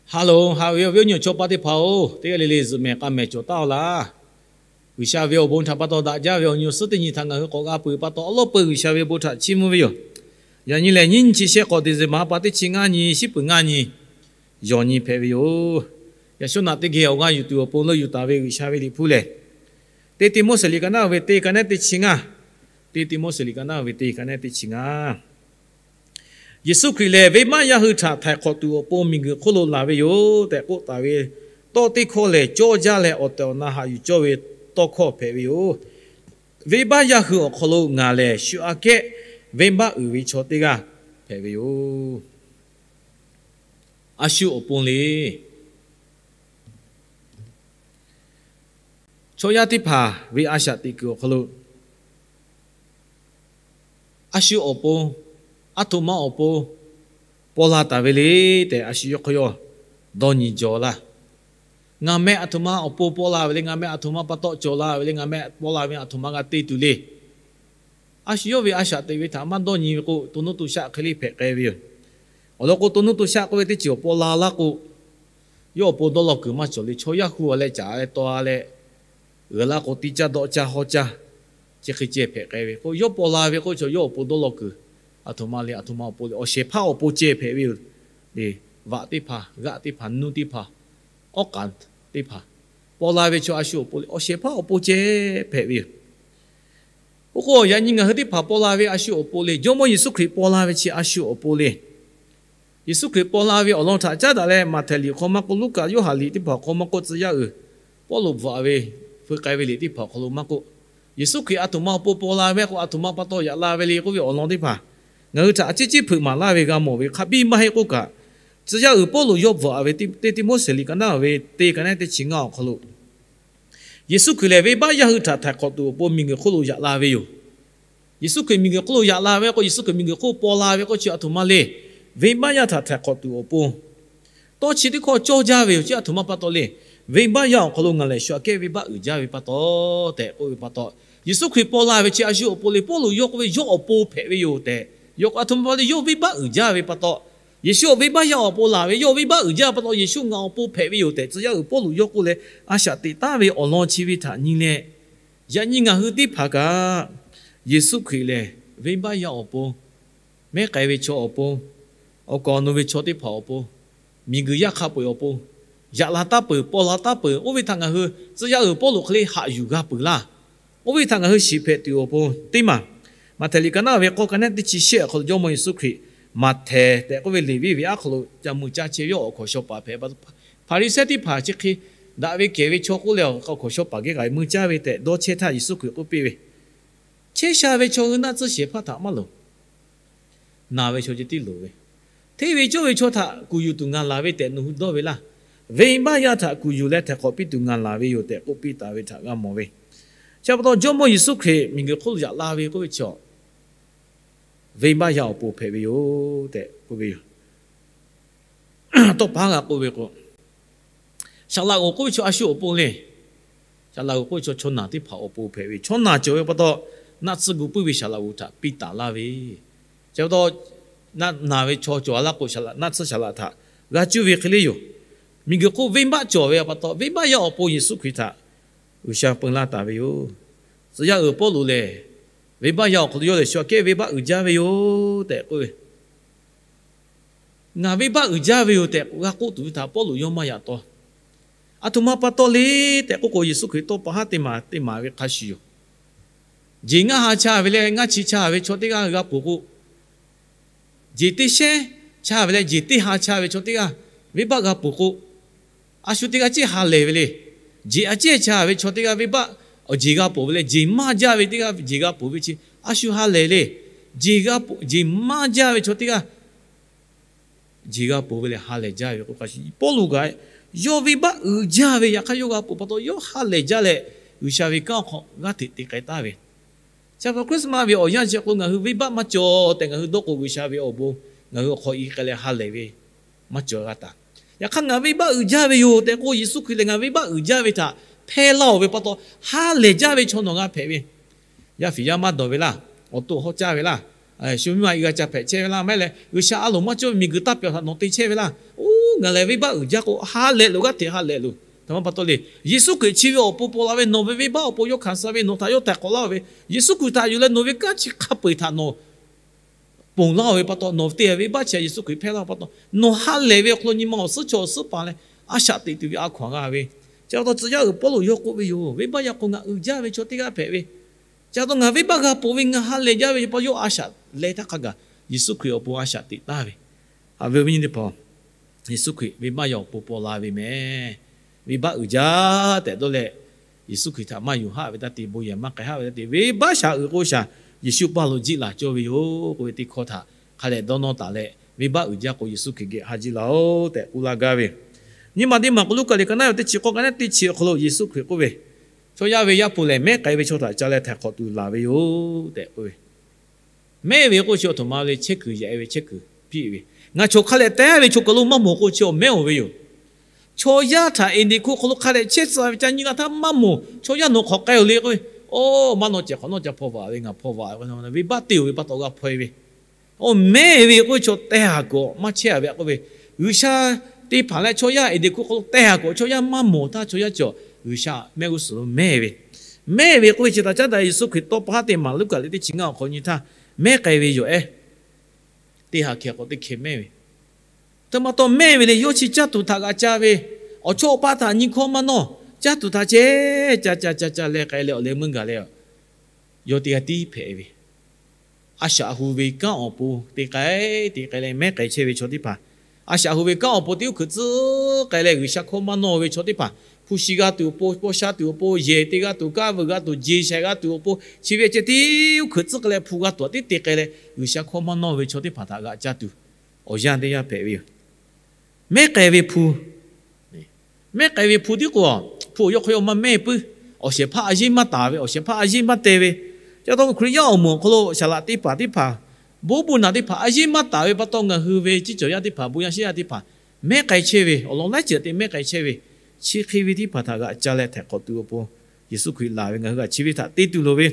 Ha loˬ, haꞈ ve awˬ viˉ awˬ nyi chaw pa teˇ hpaˍ-oˬ, teˇ g'aˇ le le zuhꞈ mehˍ k'a mehˍ cawˬ taˉ-aw laˇ. G'uiˬsha ve awˬ bon htaꞈ pa taw daꞈ jaˇ ve awˬ nyi awˬ suhˉ teˇ nyi htaꞈ ngaˬ hui k'awꞈ g'a peuˬ pa taw, awˉ lawˉ peu G'uiˬsha ve awˬ bon htaꞈ chiˇ mvuh ve yoˬ. Yaꞈ nyi lehˬ, nyiˇ nyi chi shehˆ k'awꞈ December ha pa teˇ chi ngaˇ nyi, shiˉ peuˬ ngaˇ nyi, yawˬ nyi hpehꞈ ve yoˬ. Yaꞈ shawˉ naꞈ teˇ geh awˬ g'aˇ yuˬ tuˬ awˬ pon leuˆ yuˬ taˍ ve G'uiˬsha ve Liꞈ hpu lehˬ, teˇ Tiˆmoˉseˍ liꞈ ka naˉ ve teˇ ka nehˉ teˇ chi ngaˇ, teˇ Tiˆmoˉseˍ liꞈ ka naˉ ve teˇ ka nehˉ teˇ chi ngaˇ. Yeˍsuˆ Hkriꞈ lehˬ, venˇbaˆ yaˇ hui htaꞈ htaiˍ hk'awꞈ tuˬ awˬ pon miˬguiˬ hk'oˆ lo laˬ ve yoˬ tehꞈ k'oˆ taˍ ve tawˇ teˇ hkawˇ lehˬ, cawˇ jaˇ leh awˬ tehˬ awˬ na haꞈ yuˬ cawˇ ve tawˇ hkawˇ hpehꞈ ve yoˬ. Venˇbaˆ yaˇ hui awˬ hk'aw lo ngaˬ lehˬ shu aꞈ kehˉ venˇbaˆ uiˍ ve chaw teˇ g'aˇ hpehꞈ ve yoˬ. A shu awˬ pon le. Chaw yaˇ teˇ hpaˍ ve a shaꞈ teꞈ kuiˬ awˬ hk'aw lo a shu awˬ pon, aˬ htoꞈ ma awˬ pon paw la taˍ ve le tehꞈ, a shu yawˇ hk'aw yawˇ dawˇ nyi jaw laˇ. Ngaˬ meh aˬ htoꞈ ma awˬ pon paw la ve le, ngaˬ meh aˬ htoꞈ ma pa taw cawˬ la ve le, ngaˬ meh paw la ve aˬ htoꞈ ma g'a te tuˬ le. A shu yawˇ ve a shaꞈ teꞈ ve htaꞈ maˇ dawˇ nyi ve k'o, to nuˇ to shaˆ hk'e le hpehꞈ k'ai ve yoˬ. Awˬ lawn k'o, to nuˇ to shaˆ k'oˆ ve teˇ ceuˬ awˬ paw la laˇ k'o, yawˇ awˬ pon dawˇ law kuiˬ maˇ cawˬ le. Chaw yaˇ hu a leh caˍ leh taw a leh, g'uiˬ laˇ k'o, tiˇ caˇ dawˆ caˇ hawˇ caˇ, chi hk'e ceh hpehꞈ k'ai ve k'o, yawˇ paw la ve k'o, chaw yawˇ awˬ pon dawˇ law kuiˬ, aˬ htoꞈ ma le, aˬ htoꞈ ma awˬ pon le, awˬ shehˍ hpaˇ awˬ pon ceh hpehꞈ ve yoˬ. Vaꞈ teˇ hpaˍ, g'aˆ teˇ hpaˍ, nuˇ teˇ hpaˍ, awˉ k'aˍ teˇ hpaˍ, paw la ve chaw a shu awˬ pon le, awˬ shehˍ hpaˇ awˬ pon ceh hpehꞈ ve yoˬ. Oˇ k'o, yaꞈ nyi ngaˬ hui teˇ hpaˍ paw la ve a shu awˬ pon le. Jawˇmawˇ Yeˍsuˆ Hkriꞈ paw la ve chi a shu awˬ pon le. Yeˍsuˆ Hkriꞈ paw la ve awˬ lawn htaꞈ caˉ daꞈ leh, Maꞈhtehˍ liꞈ hk'aw maˇ k'oˆ, Luˉkaꞈ, Yoˇhanˬ liꞈ teˇ hpaˍ hk'aw maˇ k'oˆ, tcuh yaˇ uiˍ Pawˇluꞈ bvuhꞈ ve, feu k'ai ve liꞈ teˇ hpaˍ awˬ hk'aw lo maˇ k'oˆ, Yeˍsuˆ Hkriꞈ aˬ htoꞈ ma awˬ pon paw la ve k'o, aˬ htoꞈ ma pa taw yaꞈ la ve le k'oˆ ve awˬ lawn teˇ hpaˍ ngaˬ hui htaꞈ a ciˉ ciˉ hpeuꞈ maˍ laˇ ve g'a mawˬ ve. Hk'a biˇ maˇ heˆ k'oˆ kaꞈ, tcuh yaˇ uiˍ Pawˇluꞈ yawˇ bvuhꞈ ve teˇ Tiˆmoˉseˍ liꞈ ka naˉ ve teˇ ka nehˉ teˇ chi ngaˇ awˬ hk'aw lo, Yeˍsuˆ Hkriꞈ lehˬ venˇbaˆ yaˇ hui htaꞈ htaiˍ hk'awꞈ tuˬ awˬ pon miˬguiˬ hk'oˆ lo yaꞈ la ve yoˬ. Yeˍsuˆ Hkriꞈ miˬguiˬ hk'oˆ lo yaꞈ la ve k'o, Yeˍsuˆ Hkriꞈ miˬguiˬ hk'oˆ paw la ve k'o, chi aˬ htoꞈ ma le, venˇbaˆ yaˇ htaꞈ htaiˍ hk'awꞈ tuˬ awˬ pon tawˇ chi teˇ hkawˇ cawˇ jaˇ ve yoˬ. Chi aˬ htoꞈ ma pa taw le, venˇbaˆ yaˇ awˬ hk'aw lo ngaˬ lehˬ shu aꞈ kehˉ venˇbaˆ uiˍ jaˇ ve pa taw tehꞈ k'oˆ ve pa taw, Yeˍsuˆ Hkriꞈ paw la ve chi a shu awˬ pon le, Pawˇluꞈ yawˇ k'oˆ ve yawˇ awˬ pon hpehꞈ ve yoˬ tehꞈ, yawˇ k'o aˬ htoꞈ ma pa taw le, yawˇ venˇbaˆ uiˍ jaˇ ve pa taw, Yeˍsuˆ awˬ venˇbaˆ yaˇ awˬ pon laˬ ve, yawˇ venˇbaˆ uiˍ jaˇ pa taw, Yeˍsuˆ ngaˬ awˬ pon hpehꞈ ve yoˬ tehꞈ, tcuh yaˇ uiˍ Pawˇluꞈ yawˇ k'oˆ leh a shaꞈ teꞈ taˉ ve awˬ lawn chi ve htaꞈ nyi leh, yaꞈ nyi ngaˬ hui teˇ hpaˍ kaꞈ Yeˍsuˆ Hkriꞈ lehˬ venˇbaˆ yaˇ awˬ pon, mehˉ k'ai ve chaw awˬ pon, awˬ kaˍ awˬ nu ve chaw teˇ hpaˍ awˬ pon, miˬguiˬ yaˇ hk'a peu-eˬ awˬ pon, yaꞈ la taˉ peuˬ, paw la taˉ peuˬ, oˇ ve htaꞈ ngaˬ hui tcuh yaˇ uiˍ Pawˇluꞈ hk'e le haꞈ yuˬ g'a peuˬ laˇ. Oˇ ve htaꞈ ngaˬ hui shiˍ hpehꞈ tuˬ awˬ pon teˇ maˬ, Maꞈhtehˍ liꞈ ka naˉ ve k'awˇ ka nehˉ teˇ chi shehˆ awˬ hk'aw lo Jawˇmawˇ Yeˍsuˆ Hkriꞈ, Maꞈhtehˍ tehꞈ k'oˆ ve Leˍviˆ ve aˉ hk'aw lo ca mui caˇ chehˇ ve yawˇ awˬ hkawnˍ shaw paˍ hpehꞈ pa taw, Hpaˍriˍsehˇ teˇ hpaˍ chi hk'e daꞈ ve kehˬ ve chaw k'oˆ leh awˬ hkawnˍ shaw paˍ geh kaꞈ mui caˇ ve tehꞈ dawˇ chehˇ htaˇ, Yeˍsuˆ Hkriꞈ k'oˆ piˇ ve, Chehˇ sha ve chaw hui naˆ tsuhˇ shehˍ hpaˇ htaꞈ maˇ loˍ. Naˬ ve chaw ceh tiˉ loˍ ve. Hteˇ ve cawˇ ve chaw htaꞈ kuˬ yuˬ tuˬ ngaˬ laˬ ve tehꞈ nawˬ hui dawˇ ve laˇ. Venˇbaˆ yaˇ htaꞈ kuˬ yuˬ leh htaiˍ hk'awꞈ piˇ tuˬ ngaˬ laˬ ve yoˬ tehꞈ k'oˆ piˇ taˍ ve htaꞈ g'a mawˬ ve. Chi pa taw Jawˇmawˇ Yeˍsuˆ Hkriꞈ miˬguiˬ hk'oˆ lo yaꞈ la ve k'oˆ ve chaw, venˇbaˆ yaˇ awˬ pon hpehꞈ ve yoˬ tehꞈ k'oˆ ve yoˬ. Tawˇ pa g'a k'oˆ ve k'o, saˍ laꞈ g'oˍ k'oˆ ve chaw a shu awˬ pon le. Saˍ laꞈ g'oˍ k'oˆ ve chaw, chaw naˬ teˇ hpaˍ awˬ pon hpehꞈ ve. Chaw naˬ cawˬ ve pa taw, naˆ tsuhˇ gu puiˉ ve saˍ laꞈ g'oˍ htaꞈ piˇ taˍ laˇ ve. Chi pa taw, naˆ naˬ ve chaw cawˬ a laˇ k'o, naˆ tsuhˇ saˍ laꞈ htaꞈ g'a cuˇ ve hk'e le yoˬ. Miˬguiˬ hk'oˆ venˇbaˆ cawˬ ve pa taw, venˇbaˆ yaˇ awˬ pon Yeˍsuˆ Hkriꞈ htaꞈ G'uiˬsha peu laˇ taˍ ve yoˬ. Tcuh yaˇ uiˍ Pawˇluꞈ lehˬ, venˇbaˆ yaˇ awˬ hk'aw lo yawˇ lehˬ shu aꞈ kehˉ venˇbaˆ uiˍ jaˇ ve yoˬ tehꞈ k'oˆ ve, Ngaˬ venˇbaˆ uiˍ jaˇ ve yoˬ tehꞈ g'a k'oˆ tuˬ ve htaꞈ Pawˇluꞈ yawˇ maˇ yaꞈ taw. Aˬ htoꞈ ma pa taw le tehꞈ k'oˆ k'o, Yeˍsuˆ Hkriꞈ tawˇ pa haˉ teˇ maˬ teˇ maˬ ve hk'a shuˍ yoˬ. Jeˬ ngaˇ ha chaˇ ve leh ngaˇ chi chaˇ ve chaw teˇ g'aˇ g'a ponˬ k'o, jeˬ teˇ shehnˉ chaˇ ve leh jeˬ teˇ ha chaˇ ve chaw teˇ g'aˇ venˇbaˆ g'a ponˬ k'o, a shu teˇ g'aˇ cehˇ ha lehˬ ve le. Jeˬ a cehˇ chaˇ ve chaw teˇ g'aˇ venˇbaˆ, awˬ jeˬ g'a ponˬ ve leh, jeˬ maˇ jaˇ ve teˇ g'aˇ jeˬ g'a ponˬ ve chi a shu ha lehˬ le. Jeˬ g'a, jeˬ maˇ jaˇ ve chaw teˇ g'aˇ jeˬ g'a ponˬ ve lehˬ ha lehˬ jaˇ ve k'o, Pawˇluꞈ kaꞈ yawˇ venˇbaˆ uiˍ jaˇ ve yaꞈ hk'aˇ yawˇ g'a ponˬ pa taw yawˇ ha lehˬ jaˇ leh, G'uiˬsha ve kanˉ awˬ hk'aw g'aˇ hteꞈ te k'ai taˍ ve. Chi pa taw Christmas ve awˬ yanˇ chi k'o ngaˬ hui venˇbaˆ maˇ cawˬ tehꞈ ngaˬ hui dawˇ k'o, G'uiˬsha ve awˬ bon ngaˬ hui awˬ hk'aw i k'ai leh ha lehˬ ve maˇ cawˬ g'a taˍ. Yaꞈ hk'aˇ ngaˬ venˇbaˆ uiˍ jaˇ ve yoˬ tehꞈ k'o, Yeˍsuˆ Hkriꞈ lehˬ ngaˬ venˇbaˆ uiˍ jaˇ ve htaꞈ hpehˇ laˇ-oˬ ve pa taw, ha lehˬ jaˇ ve chaw nawˬ g'a hpehꞈ ve. Yaˇ fiˍ yaˇ maˇ dawˬ ve laˇ. Awˬ to hawˉ caˇ ve laˇ. Shu miˇ ma i g'a ca hpehꞈ chehˇ ve laˇ. Maˇ heˆ leh G'uiˬsha a loˍ maˇ cawˇ ve miˬguiˬ taˇ pehˬ htaꞈ nawˬ te chehˇ ve laˇ. Oˇ ngaˬ lehˬ venˇbaˆ uiˍ jaˇ k'o, ha lehˬ loˬ, g'aˇ hteꞈ ha lehˬ loˬ. Htaꞈ ma pa taw le, Yeˍsuˆ Hkriꞈ chi ve awˬ pon paw la ve, nawˬ ve venˇbaˆ awˬ pon yawˇ hkanˍ suh ve, nawˬ htaꞈ yawˇ htaiˍ hk'awꞈ laˇ ve, Yeˍsuˆ Hkriꞈ htaꞈ yuˬ leh nawˬ ve kanˉ chi hk'a peu-eˬ htaꞈ nawˬ ponˬ laˇ ve pa taw, nawˬ te ve venˇbaˆ chi Yeˍsuˆ Hkriꞈ hpehˇ laˇ ve pa taw, nawˬ ha lehˬ ve awˬ hk'aw lo nyi ma awˬ suhˉ chaw awˬ suhˉ paˍ leh a shaꞈ teꞈ tuˬ ve a hkaw anˬ g'a ve. Chi pa taw tcuh yaˇ uiˍ Pawˇluꞈ yawˇ k'oˆ ve yoˬ, venˇbaˆ yaˇ k'o ngaˬ uiˍ jaˇ ve chaw teˇ g'aˇ hpehꞈ ve. Chi pa taw ngaˬ venˇbaˆ g'a ponˬ ve, ngaˬ ha lehˬ jaˇ ve pa taw, yawˇ a shaꞈ leh htaˇ hk'a gaˬ Yeˍsuˆ Hkriꞈ awˬ pon a shaꞈ teꞈ taˍ ve. Haꞈ ve awˬ viˉ nyi teˇ hpaˍ, Yeˍsuˆ Hkriꞈ venˇbaˆ yaˇ awˬ pon paw la ve mehˍ. Venˇbaˆ uiˍ jaˇ tehꞈ dawˇ leh, Yeˍsuˆ Hkriꞈ htaꞈ maˇ yuˬ haˆ ve taˇ te, bon yehˬ maˇ k'ai haˆ ve taˇ te, venˇbaˆ shaˍ uiˍ k'o shaˍ, Yeˍsuˆ paˇ lo jiˆ laˬ cawˇ ve yoˬ k'oˆ ve teˇ hkawˇ htaꞈ hk'a dehꞈ dawˇ nawˇ taˍ leh, venˇbaˆ uiˍ jaˇ k'o Yeˍsuˆ Hkriꞈ geh ha jiˆ laˬ-oꞈ tehꞈ k'oˆ laˇ gaˇ ve. Nyi ma teˇ maˬ k'o Luˉkaꞈ liꞈ ka naˉ ve teˇ chi k'awˇ ka naˉ teˇ chi awˬ hk'aw lo Yeˍsuˆ Hkriꞈ k'oˆ ve, chaw yaˇ ve Yaˇ hpu lehˬ mehˉ k'ai ve chaw htaꞈ ca leh htaiˍ hk'awꞈ tuˬ laˬ ve yoˬ tehꞈ k'oˆ ve. Mehˉ ve k'oˆ chi awˬ htoꞈ ma le, chehˇ kuiˬ yaꞈ-e ve chehˇ kuiˬ piˇ ve. Ngaˬ chaw hk'a lehˬ teh ve chaw kaˬ lo maˇ mawˬ k'o chi awˬ mehˉ-oˬ ve yoˬ. Chaw yaˇ htaꞈ Eˍdenˍ hkuˇ hk'aw lo hk'a dehꞈ chehˇ tcuh ve ca nyi g'a htaˇ maˇ mawˬ, chaw yaˇ nawˬ hk'awꞈ k'ai-oˬ le k'oˆ ve. Oˇ, maˇ nawˬ cehˬ hk'awꞈ nawˇ ca hpaw vaꞈ ve, ngaˬ hpaw vaꞈ ve, venˇbaˆ te-oˬ ve pa taw g'a hpaw-e ve. Awˬ mehˉ ve k'oˆ ve chaw teh-a kawꞈ maˇ chehˇ-a ve k'oˆ ve, G'uiˬsha teˇ hpaˍ leh chaw yaˇ Eˍdenˍ hkuˇ hk'aw lo teh-a kawꞈ chaw yaˇ maˇ mawˬ htaˇ chaw yaˇ cawˬ G'uiˬsha mehˆ g'uˇ suhˍ lo mehˉ ve. Mehˉ ve k'oˆ ve chi htaꞈ caˉ daꞈ Yeˍsuˆ Hkriꞈ tawˇ pa haˉ teˇ maˬ Luˉkaꞈ liꞈ teˇ chi ngaˇ awˬ hk'aw nyi htaˇ, mehˉ k'ai ve yoˬ-ehˉ. Teˇ ha hkeh k'awꞈ teˇ hkeh mehˉ ve. Htaꞈ ma taw mehˉ ve le, yawˇ chi caˇ tuˬ htaꞈ g'aꞈ ca ve, awˬ chawˇ awˬ paˇ htaꞈ nyi hkawˇ maˇ nawˇ, caˇ tuˬ htaꞈ chehˇ ca ca ca ca leh k'ai leh awˬ leh meuˇ gaˬ leh, yawˇ teˇ g'aˇ tiˉ hpehꞈ ve. A shaꞈ hu ve kanˉ awˬ pon te k'ai te k'ai leh mehˉ k'ai chehˇ ve chaw teˇ hpaˍ, a shaꞈ hu ve kanˉ awˬ pon teˇ uˉ hkui tcuhˉ k'ai leh G'uiˬsha hkawˇ maˇ nawˇ ve chaw teˇ hpaˍ, hpu shi g'a tuˬ awˬ pon, paw sha tuˬ awˬ pon, yehˬ te g'a tuˬ, kaˇ vuiˬ g'a tuˬ, jeˬ shaiˍ g'a tuˬ awˬ pon, chi ve ceh teˇ uˉ hkui tcuhˉ k'ai leh hpu g'a tuˬ aꞈ tiˉ te k'ai leh G'uiˬsha hkawˇ maˇ nawˇ ve chaw teˇ hpaˍ htaꞈ g'aꞈ ca tuˬ awˬ yanˇ teˇ yanˇ hpehꞈ ve yoˬ. Mehˉ k'ai ve hpu, mehˉ k'ai ve hpu tiˉ k'o, hpu awˬ yawˇ hk'aw yawˇ maˇ mehˉ puiˉ. Awˬ shehˍ hpaˇ a yeˇ maˇ taˍ ve, awˬ shehˍ hpaˇ a yeˇ maˇ teh ve. Ca taw Hkriꞈ yaˇ awˬ moˍ awˬ hk'aw lo saˍ laꞈ teˇ hpaˍ teˇ hpaˍ, bon buˇ naˬ teˇ hpaˍ a yeˇ maˇ taˍ ve pa taw ngaˬ hui ve ciˉ cawˬ yaˇ teˇ hpaˍ, bon yaˇ sheˉ yaˇ teˇ hpaˍ mehˉ k'ai chehˇ ve, awˬ lawn laiˉ ceuˬ te mehˉ k'ai chehˇ ve, chi hk'e ve teˇ hpaˍ htaꞈ g'aꞈ ca leh htaiˍ hk'awꞈ tuˬ awˬ pon Yeˍsuˆ Hkriꞈ laˬ ve ngaˬ hui g'aꞈ chi ve htaꞈ te tuˬ loˍ ve.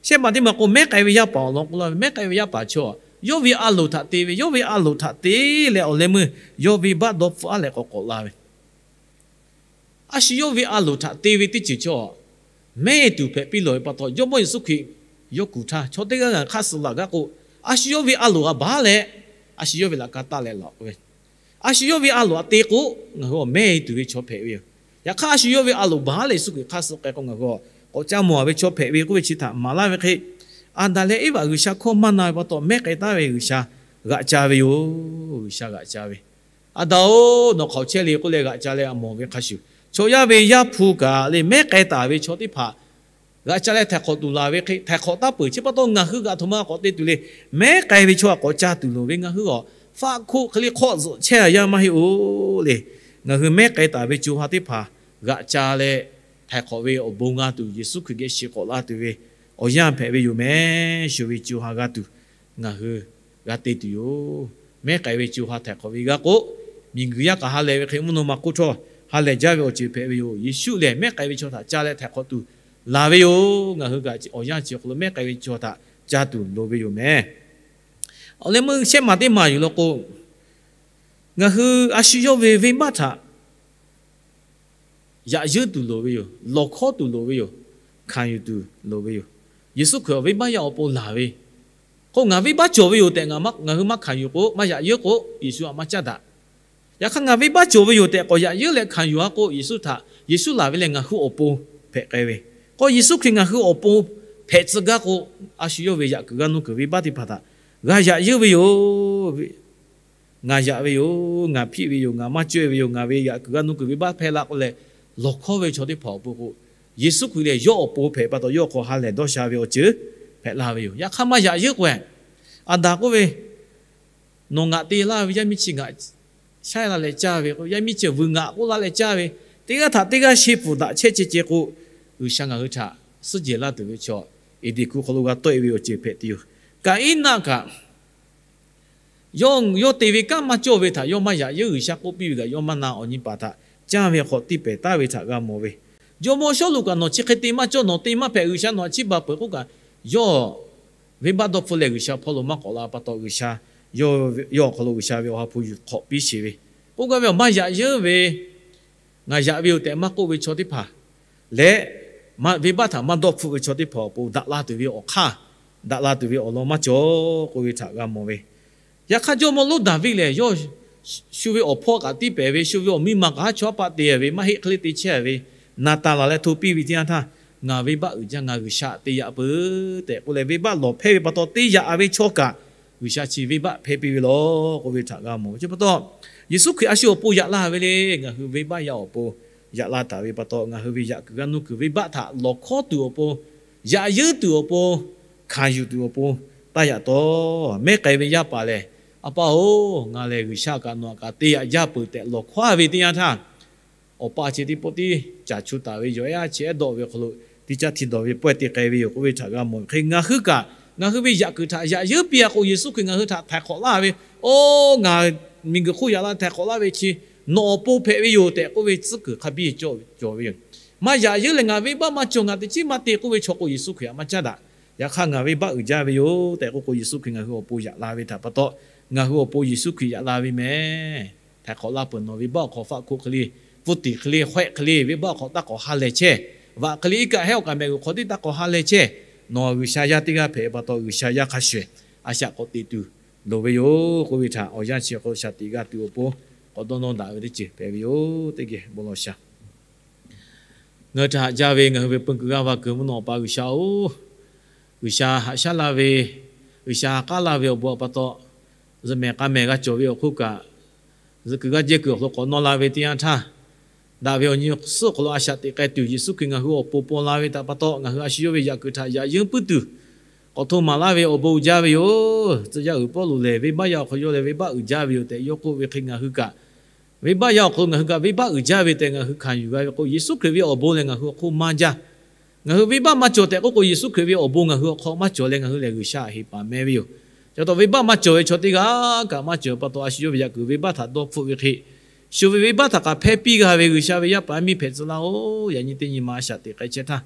Shehˆ maˬ teˇ maˬ k'o mehˉ k'ai ve yaˇ paˍ awˬ lawn k'oˆ laˇ ve, mehˉ k'ai ve yaˇ paˍ chaw, yawˇ ve a loˍ htaꞈ te ve, yawˇ ve a loˍ htaꞈ te leh awˬ leh meuˇ yawˇ venˇbaˆ dawˇ hpfuhˆ aˉ leh k'awꞈ k'awꞈ la ve. A shu yawˇ ve a loˍ htaꞈ te ve teˇ ceuˬ chaw, mehˉ tuˬ hpehꞈ piˇ lawˬ ve pa taw, Jawˇmawˇ Yeˍsuˆ Hkriꞈ yawˇ kuˬ htaˇ, chaw teˇ g'aˇ g'aˇ hk'aˇ suh laˬ gaˇ k'o, a shu yawˇ ve a loˍ htaꞈ baˬ leh, a shu yawˇ ve laꞈ ka taˆ leh laˬ k'oˆ ve, a shu yawˇ ve a loˍ htaꞈ te k'o, ngaˬ hui awˬ mehˉ tuˬ ve chaw hpehꞈ ve yoˬ. Yaꞈ hk'aˇ a shu yawˇ ve a loˍ baˬ leh Yeˍsuˆ Hkriꞈ hk'aˇ suh k'ai k'o, ngaˬ hui k'awꞈ ca mawˬ ve chaw hpehꞈ ve k'oˆ ve chi htaꞈ maˍ laˇ ve hk'e, Aˍdanˍ leh Eˇvaꞈ G'uiˬsha hkawˇ maˇ na ve pa taw mehˉ k'ai taˉ ve G'uiˬsha g'aꞈ ca ve yoˬ. G'uiˬsha g'aꞈ ca ve, Aˍdanˍ-oˬ, nawˬ hk'aoˍ chehˇ le k'oˆ leh g'aꞈ ca leh a mawˬ ve hk'a shuˍ, chaw yaˇ ve Yaˇ hpu kaꞈ le mehˉ k'ai taˍ ve chaw teˇ hpaˍ g'aꞈ ca leh htaiˍ hk'awꞈ tuˬ laˬ ve hk'e, htaiˍ hk'awꞈ taˉ peuˬ. Chi pa taw ngaˬ hui g'aꞈ htoꞈ ma k'awꞈ te tuˬ le. Mehˉ k'ai ve chaw htaꞈ k'awꞈ ca tuˬ loˍ ve. Ngaˬ hui awˬ faˆ hkoˆ hk'e le hk'awˆ zuhꞈ chehˇ a yaˇ maˇ heˆ-oˬ le. Ngaˬ hui mehˉ k'ai taˍ ve co ha teˇ hpaˍ g'aꞈ ca leh htaiˍ hk'awꞈ ve awˬ bon g'a tuˬ, Yeˍsuˆ Hkriꞈ geh shiˍ k'awꞈ la tuˬ ve awˬ yanˇ hpehꞈ ve yoˬ mehˉ. Shu ve co ha g'a tuˬ ngaˬ hui g'a te tuˬ yoˬ. Mehˉ k'ai ve co ha htaiˍ hk'awꞈ ve g'a k'o, miˬguiˬ yaˇ kaꞈ ha lehˬ ve hk'e mvuhˇ naw ma hk'oˆ htawˇ ha lehˬ jaˇ ve awˬ ceuˬ hpehꞈ ve yoˬ. Yeˍsuˆ lehˬ mehˉ k'ai ve chaw htaꞈ ca leh htaiˍ hk'awꞈ tuˬ laˬ ve yoˬ. Ngaˬ hui kaꞈ awˬ yanˇ chi awˬ hk'aw lo mehˉ k'ai ve chaw htaꞈ ca tuˬ loˍ ve yoˬ mehˉ. Awˬ leh meuˇ shehˆ maˬ teˇ maˬ yuˬ law k'o, ngaˬ hui a shu yawˇ ve venˇbaˆ htaꞈ yaꞈ yeunˇ tuˬ loˍ ve yoˬ. Lawˬ hkawˉ tuˬ loˍ ve yoˬ. Hkanˍ yuˬ tuˬ loˍ ve yoˬ. Yeˍsuˆ Hkriꞈ awˬ venˇbaˆ yaˇ awˬ pon laˬ ve k'o, ngaˬ venˇbaˆ cawˬ ve yoˬ tehꞈ ngaˬ hui maˇ hkanˍ yuˬ k'o, maˇ yaꞈ yeunˇ k'o, Yeˍsuˆ htaꞈ maˇ caˉ daꞈ. Yaꞈ hk'aˇ ngaˬ venˇbaˆ cawˬ ve yoˬ tehꞈ k'awꞈ yaꞈ yeunˇ leh hkanˍ yuˬ-a k'o, Yeˍsuˆ htaꞈ, Yeˍsuˆ laˬ ve lehˬ ngaˬ hui awˬ pon hpehꞈ k'ai ve. K'o Yeˍsuˆ Hkriꞈ ngaˬ hui awˬ pon hpehꞈ tcuh gaˇ k'o, a shu yawˇ ve yaꞈ kuiˬ g'aˇ nuˇ kuiˬ venˇbaˆ teˇ hpaˍ htaꞈ g'a yaꞈ yeunˇ ve yoˬ. Ngaˬ yaꞈ ve yoˬ, ngaˬ hpiˆ ve yoˬ, ngaˬ maˇ cawehˇ ve yoˬ, ngaˬ ve yaꞈ kuiˬ g'aˇ nuˇ kuiˬ venˇbaˆ hpehˇ laˇ k'oˆ leh, lawˬ hkawˉ ve chaw teˇ hpaˍ awˬ pon k'o, Yeˍsuˆ Hkriꞈ lehˬ yawˇ awˬ pon hpehꞈ pa taw, yawˇ hk'aw ha lehˬ dawˇ sha ve awˬ ceuˬ hpehꞈ laˇ ve yoˬ. Yaꞈ hk'aˇ maˇ yaꞈ yeunˇ k'o, Aˍdanˍ k'oˆ ve, nawˬ ngaˬ te laˇ ve yaˇ miˇ chi ngaˬ shaˉ la leh caˇ ve k'o, yaˇ miˇ chi vuiˬ ngaˬ k'oˆ laˇ leh caˇ ve, teˇ g'aˇ htaꞈ teˇ g'aˇ shehˇ pfuhˍ daꞈ chehˇ ceh ceh k'o, G'uiˬsha ngaˬ hui htaꞈ suhˉ jehˬ laˇ tuˬ ve chaw, Eˍdenˍ hkuˇ hk'aw lo g'a tawˆ-e ve awˬ ceuˬ hpehꞈ tuˬ yoˬ. Kaˍiˉnaˆ kaꞈ, yawˇ, yawˇ te ve kanˉ maˇ cawˇ ve htaꞈ yawˇ maˇ yaꞈ yeunˇ, G'uiˬsha k'oˆ piˇ ve kaꞈ yawˇ maˇ na, awˬ nyi paˍ htaꞈ canˇ ve hk'aw tiˇ pehˍ taˍ ve htaꞈ g'a mawˬ ve. Jawˇmawˇ Sawˉluꞈ kaꞈ nawˬ chi hk'e te maˇ cawˇ, nawˬ te maˇ hpehꞈ, G'uiˬsha nawˬ htaꞈ chiˇ baˬ peuˬ k'oˆ kaꞈ, yawˇ venˇbaˆ dawˇ hpfuhˆ leh G'uiˬsha hpawˇ lo maˇ k'awꞈ la pa taw, G'uiˬsha yawˇ awˬ hk'aw lo G'uiˬsha ve awˬ ha hpu yuˬ hk'awꞈ piˇ sheˍ ve k'oˆ gaˇ ve awˬ maˇ yaꞈ yeunˇ ve, ngaˬ yaꞈ ve yoˬ tehꞈ maˇ k'oˆ ve chaw teˇ hpaˍ leh, venˇbaˆ htaꞈ maˇ dawˇ hpfuhˆ ve chaw teˇ hpaˍ awˬ pon daꞈ la tuˬ ve awˬ hk'aˇ, daꞈ la tuˬ ve awˬ lawn maˇ cawˬ k'oˆ ve htaꞈ g'a mawˬ ve. Yaꞈ hk'aˇ, jawˇmawˇ Loˉdaˍviˆ lehˬ, yawˇ shu ve awˬ hpawˇ kaꞈ tiˇ pehˍ ve, shu ve awˬ miˇ ma kaꞈ haˉ chawˇ haˉ paˆ te ve, maˇ heˆ hk'e le te chehˇ ve, Naˍtanˍ laˬ leh hto piˇ ve teˇ yanˇ htaˇ, Ngaˬ venˇbaˆ uiˍ jaˇ, ngaˬ G'uiˬsha te yaꞈ peuˬ tehꞈ k'oˆ leh, venˇbaˆ lawˬ hpehˇ ve pa taw te yaꞈ ve chaw kaꞈ G'uiˬsha chi venˇbaˆ hpehˇ piˇ ve law k'oˆ ve htaꞈ g'a mawˬ ve. Chi pa taw, Yeˍsuˆ Hkriꞈ a shu awˬ pon yaꞈ la ve le. Ngaˬ hui venˇbaˆ yaˇ awˬ pon yaꞈ la taˍ ve pa taw, ngaˬ hui ve yaꞈ kuiˬ g'aˇ nuˇ kuiˬ venˇbaˆ htaꞈ lawˬ hkawˉ tuˬ awˬ pon, yaꞈ yeunˇ tuˬ awˬ pon, hkanˍ yuˬ tuˬ awˬ pon taˇ yaꞈ taw, mehˉ k'ai ve yaˇ paˍ lehˬ, A pa-oˬ, ngaˬ lehˬ G'uiˬsha kaꞈ nawˬ htaꞈ kaꞈ te yaꞈ jaˇ peuˬ tehꞈ lawˬ hkawˉ ve teˇ yanˇ htaˇ, awˬ pa chi teˇ pawˆ tiˉ caˬ chu taˍ ve yoˬ. Ehˉ, a chi ehˉ dawˆ ve awˬ hk'aw lo teˇ caˇ hti dawˬ ve pawehˇ te k'ai ve yoˬ k'oˆ ve htaꞈ g'a mawˬ ve hk'e, ngaˬ hui kaꞈ ngaˬ hui ve yaꞈ kuiˬ htaꞈ yaꞈ yeunˇ piˇ a k'o, Yeˍsuˆ Hkriꞈ ngaˬ hui htaꞈ htaiˍ hk'awꞈ laˇ ve, Oˇ, ngaˬ miˬguiˬ hk'oˆ yaꞈ la htaiˍ hk'awꞈ laˇ ve chi nawˬ awˬ pon hpehꞈ ve yoˬ tehꞈ k'oˆ ve tcuhˉ kuiˬ hk'a biˇ cawˬ ve yoˬ. Maˇ yaꞈ yeunˇ leh ngaˬ venˇbaˆ maˇ cawˬ, ngaˬ teˇ chiˉ maˇ te k'oˆ ve chaw k'o, Yeˍsuˆ Hkriꞈ htaꞈ maˇ caˉ daꞈ. Yaꞈ hk'aˇ, ngaˬ venˇbaˆ uiˍ jaˇ ve yoˬ tehꞈ k'oˆ k'o, Yeˍsuˆ Hkriꞈ ngaˬ hui awˬ pon yaꞈ la ve htaꞈ pa taw, ngaˬ hui awˬ pon Yeˍsuˆ Hkriꞈ yaꞈ la ve mehˍ. Htaiˍ hk'awꞈ laˇ peuˬ, nawˬ venˇbaˆ awˬ hk'aw faˆ hkoˆ hk'e le, pfuhˇ tiˍ hk'e le, hkawehˆ hk'e le, venˇbaˆ awˬ hk'aw taˇ k'awꞈ ha lehˬ chehˇ. Vaꞈ hk'e le, iˉ kaˆ hehˉ awˬ kaꞈ mehꞈ g'uˬ hk'aw tiˉ taˇ k'awꞈ ha lehˬ chehˇ. Nawˬ G'uiˬsha yaˇ teˇ g'aˇ hpehꞈ pa taw, G'uiˬsha yaˇ hk'a shuˍ shuˍ a shaꞈ k'awꞈ teꞈ tuˬ loˍ ve yoˬ k'oˆ ve htaꞈ awˬ yanˇ chi awˬ hk'aw lo shaˍ tiꞈ g'a tuˬ awˬ pon k'awꞈ dawˇ nawˇ daꞈ ve teˇ ceuˬ hpehꞈ ve yoˬ. Teˇ geh bon lawˬ shaˍ. Ngaˬ hui htaꞈ haꞈ jaˇ ve, ngaˬ hui ve peu kuiˬ g'aˇ va kuiˬ mvuhˇ naw Awˬ pa G'uiˬsha-oˬ, G'uiˬsha haꞈ shaˉ laˇ ve, G'uiˬsha ha k'aˉ laˇ ve awˬ bon pa taw, zuhꞈ mehˍ k'a mehˍ g'a cawˬ ve awˬ hk'oˆ kaꞈ, zuhꞈ kuiˬ g'aˇ jehˇ kuiˬ awˬ hk'aw lo k'awꞈ nawˇ la ve teˇ yanˇ htaˇ, daꞈ ve awˬ nyi awˬ suhˉ awˬ hk'aw lo a shaꞈ teꞈ k'ai tuˬ, Yeˍsuˆ Hkriꞈ ngaˬ hui awˬ pon paw la ve htaꞈ pa taw, ngaˬ hui a shu yawˇ ve yaꞈ kuiˬ htaꞈ yaꞈ yeunˇ puiˉ tuˬ k'awꞈ hto maˍ laˇ ve awˬ bon uiˍ jaˇ ve yoˬ. Tcuh yaˇ uiˍ Pawˇluꞈ lehˬ, venˇbaˆ yaˇ awˬ hk'aw yawˇ leh venˇbaˆ uiˍ jaˇ ve yoˬ tehꞈ yawˇ k'oˆ ve hk'e, ngaˬ hui kaꞈ venˇbaˆ yaˇ awˬ hk'aw lo ngaˬ hui kaꞈ venˇbaˆ uiˍ jaˇ ve tehꞈ ngaˬ hui hkanˍ yuˬ g'a ve k'o, Yeˍsuˆ Hkriꞈ ve awˬ bon lehˬ ngaˬ hui awˬ hk'oˆ maˇ jaˇ. Ngaˬ hui venˇbaˆ maˇ cawˬ tehꞈ k'oˆ k'o, Yeˍsuˆ Hkriꞈ ve awˬ bon ngaˬ hui awˬ hk'aw maˇ cawˬ leh, ngaˬ hui lehˬ G'uiˬsha htaꞈ heˍ paˍ meh ve yoˬ. Chi pa taw, venˇbaˆ maˇ cawˬ ve chaw teˇ g'aˇ kaꞈ maˇ cawˬ pa taw, a shu yawˇ ve yaꞈ kuiˬ venˇbaˆ htaꞈ dawˇ hpfuhˆ ve hk'e, shu ve venˇbaˆ htaꞈ kaꞈ hpehˇ piˇ g'a ve G'uiˬsha ve yaˇ paˍ yaˇ miˇ hpehꞈ tcuh laˇ-oˬ. Yaꞈ nyi teˇ nyi ma a shaꞈ teꞈ k'ai chehˇ htaˇ,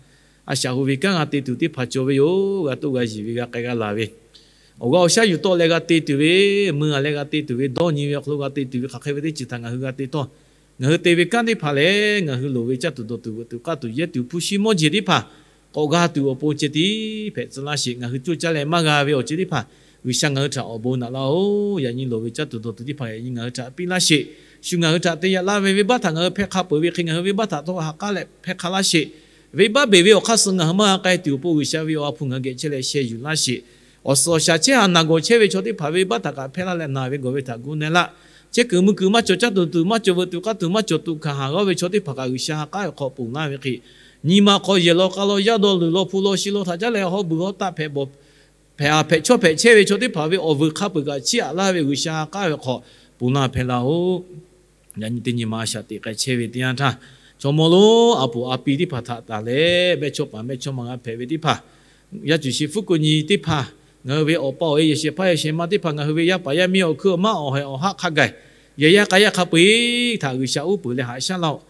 a shaꞈ hu ve kanˉ g'a te tuˬ teˇ hpaˍ cawˬ ve yoˬ. G'a toˆ g'a yiˬ ve, g'a k'ai g'a laˬ ve, awˬ g'aˇ awˬ shaˉ yuˬ tawˆ leh g'a te tuˬ ve, meuˇ g'a leh g'a te tuˬ ve, dawˇ nyi ve awˬ hk'aw lo g'a te tuˬ ve, hk'aˬ hk'e ve teˇ ceuˬ htaꞈ ngaˬ hui g'a te htawˇ, ngaˬ hui te ve kanˉ teˇ hpaˍ leh ngaˬ hui loˍ ve caˇ tuˬ dawˬ tuˬ veuꞈ tuˬ k'aˇ tuˬ yehˇ tuˬ hpu shi mawˇ jeˬ teˇ hpaˍ k'awꞈ g'a tuˬ awˬ pon ceh tiˉ hpehꞈ tcuh laˇ sheˍ. Ngaˬ hui coˇ caˇ leh maˇ g'a ve awˬ ceuˬ teˇ hpaˍ G'uiˬsha ngaˬ hui htaꞈ awˬ bon naꞈ laˇ-oˬ. Yaꞈ nyi loˍ ve caˇ tuˬ dawˬ tuˬ teˇ hpaˍ yaꞈ nyi ngaˬ hui htaꞈ piˇ laˇ sheˍ. Shu ngaˬ hui htaꞈ te yaꞈ laˇ ve venˇbaˆ htaꞈ ngaˬ hui hpehˇ hk'a peuˬ ve hk'e, ngaˬ hui venˇbaˆ htaꞈ htawˇ ha k'aˉ leh hpehˇ hk'a laˇ sheˍ. Venˇbaˆ beˬ ve awˬ hk'aˇ suh ngaˬ hui maˇ g'a k'ai tuˬ awˬ pon, G'uiˬsha ve awˬ ha hpu ngaˬ hui geh chehˇ leh sheh yuˬ laˇ sheˍ. Awˬ suhˍ awˬ shaˍ chehˇ ha naˬ gawˬ chehˇ ve chaw teˇ hpaˍ venˇbaˆ htaꞈ kaꞈ hpehˇ laˇ leh, naˬ ve gawˬ ve htaꞈ gu na laˇ. Chehˇ kuiˬ mui kuiˬ maˇ cawˬ, caˇ tuˬ tuˬ maˇ cawˬ, veuꞈ tuˬ k'aˇ tuˬ maˇ cawˬ, tuꞈ hkanˍ haˍ g'awˇ ve chaw teˇ hpaˍ kaꞈ G'uiˬsha ha k'aˉ ve hk'aw ponˬ laˇ ve hk'e, nyi ma hk'aw yehˬ law k'a law, yaˇ dawˇ luˬ law, hpu law shi law htaꞈ caˉ leh, haw beuˬ haw taˆ hpehꞈ bawˬ hpehꞈ ha hpehꞈ chawˇ hpehꞈ chehˇ ve chaw teˇ hpaˍ ve awˬ vuiˬ hk'a peuˬ kaꞈ chiˇ aꞈ laˇ ve G'uiˬsha ha k'aˉ ve hk'aw ponˬ laˇ hpehˇ laˇ-oˬ. Yaꞈ nyi teˇ nyi ma a shaꞈ teꞈ k'ai chehˇ ve teˇ yanˇ htaˇ, chaw mawˇ lonˉ a puˍ a pi teˇ hpaˍ htaꞈ tanˬ leh, mehˇchawˇ paˍ mehˇchawˇma g'a hpehꞈ ve teˇ hpaˍ, yaˇ cuˬ shi hpfuhˇ ko nyi teˇ hpaˍ, ngaˬ hui ve awˬ pa awˬ e yehˬ shehˍ hpaˇ yehˬ shehˍ ma teˇ hpaˍ, ngaˬ hui ve yaˇ paˍ yaˇ miˇ awˬ hkui awˬ maˉ awˬ haiˬ awˬ haˆ hk'a gaˬ, yehˬ yaˇ k'a yaˇ hk'a peu-eˬ htaꞈ G'uiˬsha uˉ peunˍ leh haꞈ shaˉ laˇ-oˬ.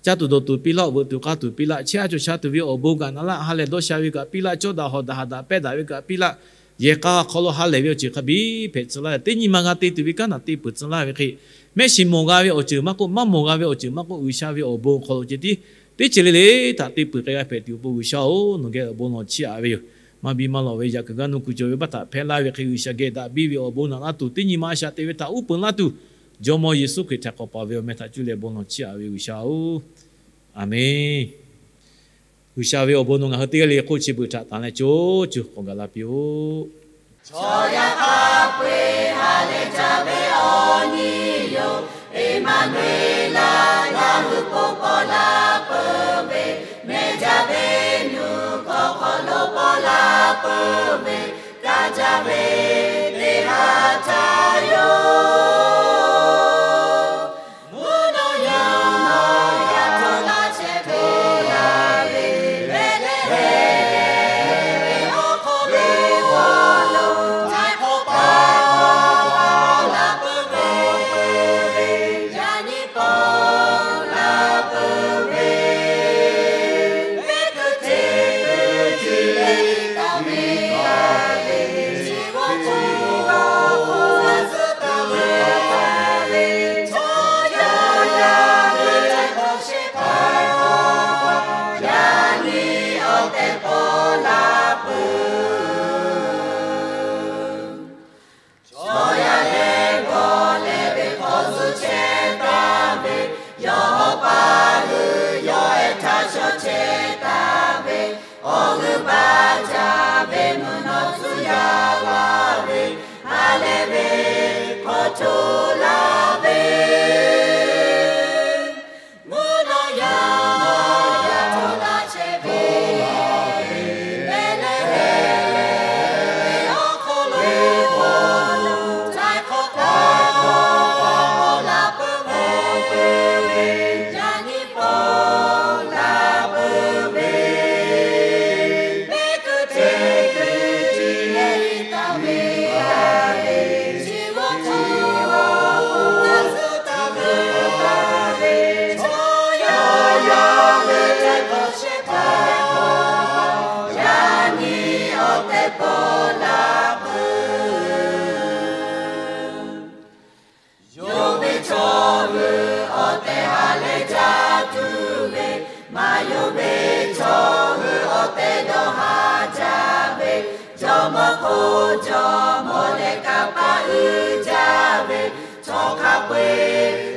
Caˇ tuˬ dawˬ tuˬ piˇ laˇ-oˬ, veuꞈ tuˬ k'a tuˬ piˇ laˇ, chehˇ a cawˬ sha tuˬ ve awˬ bon kaꞈ na laˇ, ha lehˬ dawˇ sha ve kaꞈ piˇ laˇ, cawˇ daꞈ hawˍ daꞈ haꞈ daꞈ pehˇ daꞈ ve kaꞈ piˇ laˇ, yehˬ k'a hk'aw lo ha lehˬ ve awˬ ceuˬ hk'a biˇ hpehꞈ tcuh laˇ. Teˇ nyi ma g'a te tuˬ ve kanˉ htaꞈ te peuˬ tcuh laˇ ve hk'e, mehˆ shiˍ mawˬ g'a ve awˬ ceuˬ maˇ k'oˆ, maˇ mawˬ g'a ve awˬ ceuˬ maˇ k'oˆ, G'uiˬsha ve awˬ bon awˬ hk'aw lo ceh tiˉ teˇ ceuˬ le le htaꞈ te peuˬ k'ai g'a hpehꞈ tuˬ awˬ pon G'uiˬsha-oˬ, nawˬ geh awˬ bon lawˬ chiˇ aꞈ ve yoˬ. Maˇ biˇ maˇ lawˬ ve yaꞈ kuiˬ g'aˇ nuˇ kuiˬ cawˬ ve baˆ htaꞈ hpehˇ laˇ ve hk'e, G'uiˬsha geh daꞈ biˇ ve awˬ bon naꞈ laˇ tuˬ, teˇ nyi ma a shaꞈ te ve htaꞈ uˉ peunˍ laˇ tuˬ, Jawˇmawˇ Yeˍsuˆ Hkriꞈ htaꞈ k'awꞈ paˍ ve awˬ meh htaꞈ cuˇ leh bon lawˬ chiˇ aꞈ ve G'uiˬsha-oˬ, Aˍmenˇ. G'uiˬsha ve awˬ bon nawˬ ngaˬ hui teˇ g'aˇ le hk'oˆ chi beuꞈ htaꞈ tanˬ leh co co k'awꞈ gaˬ la piˇ-oˆ. Chaw yaˇ hk'a peu-eˬ ha lehˬ jaˇ ve awˬ nyi yoˬ. Eˍmaˍnuˍeˍlaˆ, ngaˬ hui k'oˆ k'awꞈ la peuˬ ve, mehˬ jaˇ ve nuˬ hk'aw hk'aw lo k'awꞈ la peuˬ ve, kaˇ jaˇ ve teˇ ha htaˇ yoˬ. Mvuhˇ naw yaˇ yaˇ htaꞈ laˇ chehˇ ve, Behˍlehˍhehnˍ ve awˬ hk'aw lo htaiˍ hk'awꞈ hk'awꞈ la peuˬ ve, yaꞈ nyi paw la peuˬ ve, ve kuiˬ teˇ kuiˬ tiˉ le taˍ ve, chi g'awˇ jaˇ ve chaw hk'a peu-eˬ